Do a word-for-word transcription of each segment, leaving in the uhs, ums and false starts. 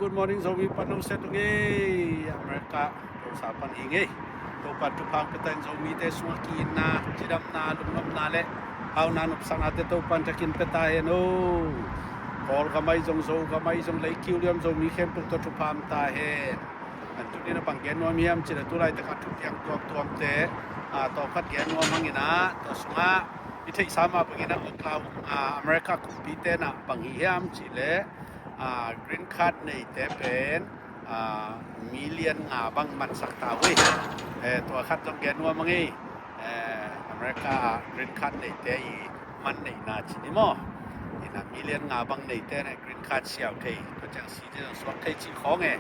Good morning, Zomi pan no se tung ei. America, Topa pan hi ngei. Topa thupha pia ta in, Zomite sungah ki-itna, cidamna, lungnuamna le hauna nopsaknate Topa in thakin pia ta hen aw. Kawlgam ahi zong, Zogam ahi zong, leikiu liam Zomi khempeuh tawh thupha om ta hen. An tuni-in a bang gen nuam hiam cih leh, tu laitak a thupiang tuamtuamte, a, tawmkhat gen nuam hang in ah, tua sungah i theihsa mah bangin ah, Oklahoma, a, America kumpite in ah bang hi hiam cih leh, a, green card neite pen, a, million nga bang mansak ta uh hi. Eh, tua khat zong gen nuam hang ei. Eh, America ah green card neite i man neihna ci ni maw. In ah million nga bang neite in ah green card siau thei, tua ciang citizen suak thei cih khawng e.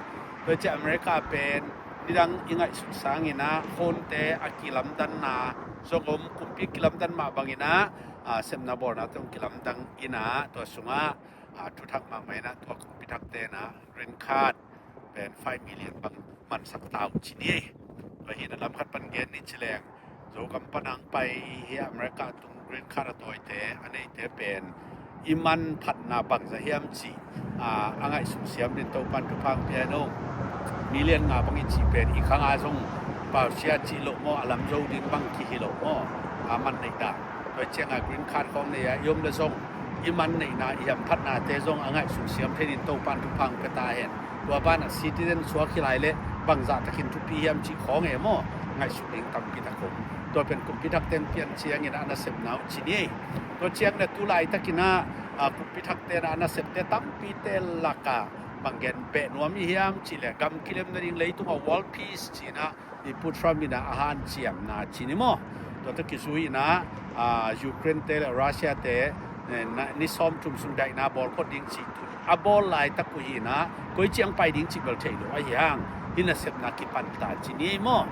Tua ciang America pen nidang i ngaihsut sangin ah phone-te a kilamdanna zong om, kumpi kilamdan mah bangin ah, a, sepna bawlnate zong kilamdang in ah, tua sungah, a, thuthak mahmah in ah, tua kumpi thakte in ah green card pen five million bang mansak ta uh ci ni. Tua hi in ah lam khat pan gen ni ci leng, Zogam pan hong pai hi America tung green card a tawite, a neite pen i manphatna bangzah hiam cih, a, a ngaihsun siam dingin Topa in thupha pia hen aw. Million nga bang i cih pen i khang a zong pausia cih loh maw, a lam zo ding bang kihi lo maw, a man neih dan. Tua ciang a green card khawng nei a i om leh zong i man neihna, i hamphatnate zong a ngaihsun siam thei dingin Topa in thupha pia ta hen. Tua banah citizen suak hi lai leh bangzah takin thupi hiam cih khawng e maw, ngaihsut ding tampi tak om. Tua pen kumpi thakte in pian ciangin ah a nasepna uh ci ni. Tua ciang leh tu laitakin ah, a, kumpi thakte in ah a nasepte tampite lakah bang gen beh nuam i hiam cih leh, gam kilem nading, leitung ah world peace ci-in ah i Pu Trump in ah a hanciamna ci ni maw. Tua tawh kizui in ah, a, Ukraine-te le Russia-te, eh, na, ni sawmthum sung daihna bawl phot ding cih thu a bawl laitak uh hi in ah, koi ciang pai ding cih bel thei lo ahih hang, hih nasepna kipan ta ci ni maw.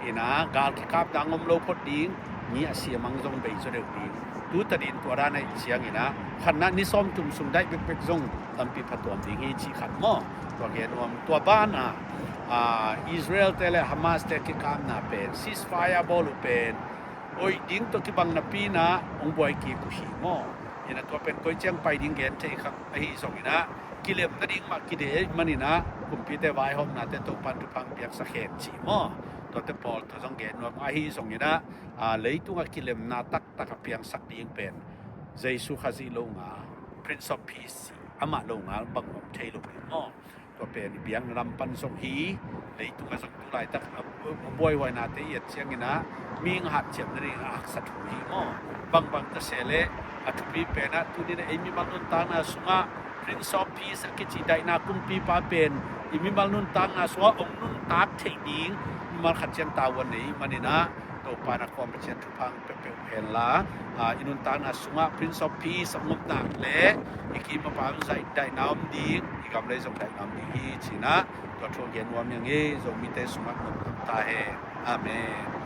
In ah gal kikapna hong om lo phot ding, mi a sia mang zong bei zaw deuh ding. Tu tadin tua dan ahih ciangin ah, khatna ni sawmthum sung daih bekbek zong tampi phatuam ding hi cih khat maw. Tua gen nuam. Tua banah, a, Israel-te le Hamas-te kikapna pen, ceasefire bawl uh pen oih ding tawh kibang napi-in ah hong buai kik uh hi maw. In ah tua pen koi ciang pai ding gen thei kha ahi zongin ah, kilem nading mah kideih ahih manin ah, kumpite vaihawmnate Topa in thupha piaksak hen ci maw. Tuate pawl tawh zong gen nuam ahi zongin ah, a, leitung a kilemna taktak a piangsak ding pen Jesu Khazih lo ngal, Prince of Peace, amah lo ngal bang om thei lo ding maw. Tua pen i biakna lam pan zong hi, leitung ah zong tu laitak a, a buaihuainate i et ciangin ah, mihing hanciam nading a haksa thu hi maw. Bangbang ta se leh, a thupi pen ah, tuni-in ah ei mimal nuntakna sungah Prince of Peace a kici daihna kumpipa pen i mimal nuntakna sungah hong nuntak theih ding mimal khat ciang tavuan nei manin ah, Topa in a khuam Pasian thupha pia peuh hen la, a, i nuntakna sungah Prince of Peace a hong om nak leh i kim a pa hong zaih daihna om ding, i gam lei zong daihna om ding hi ci-in ah, tua thu gen nuam hi ing ei. Zomite sungah nopnop ta hen. Amen.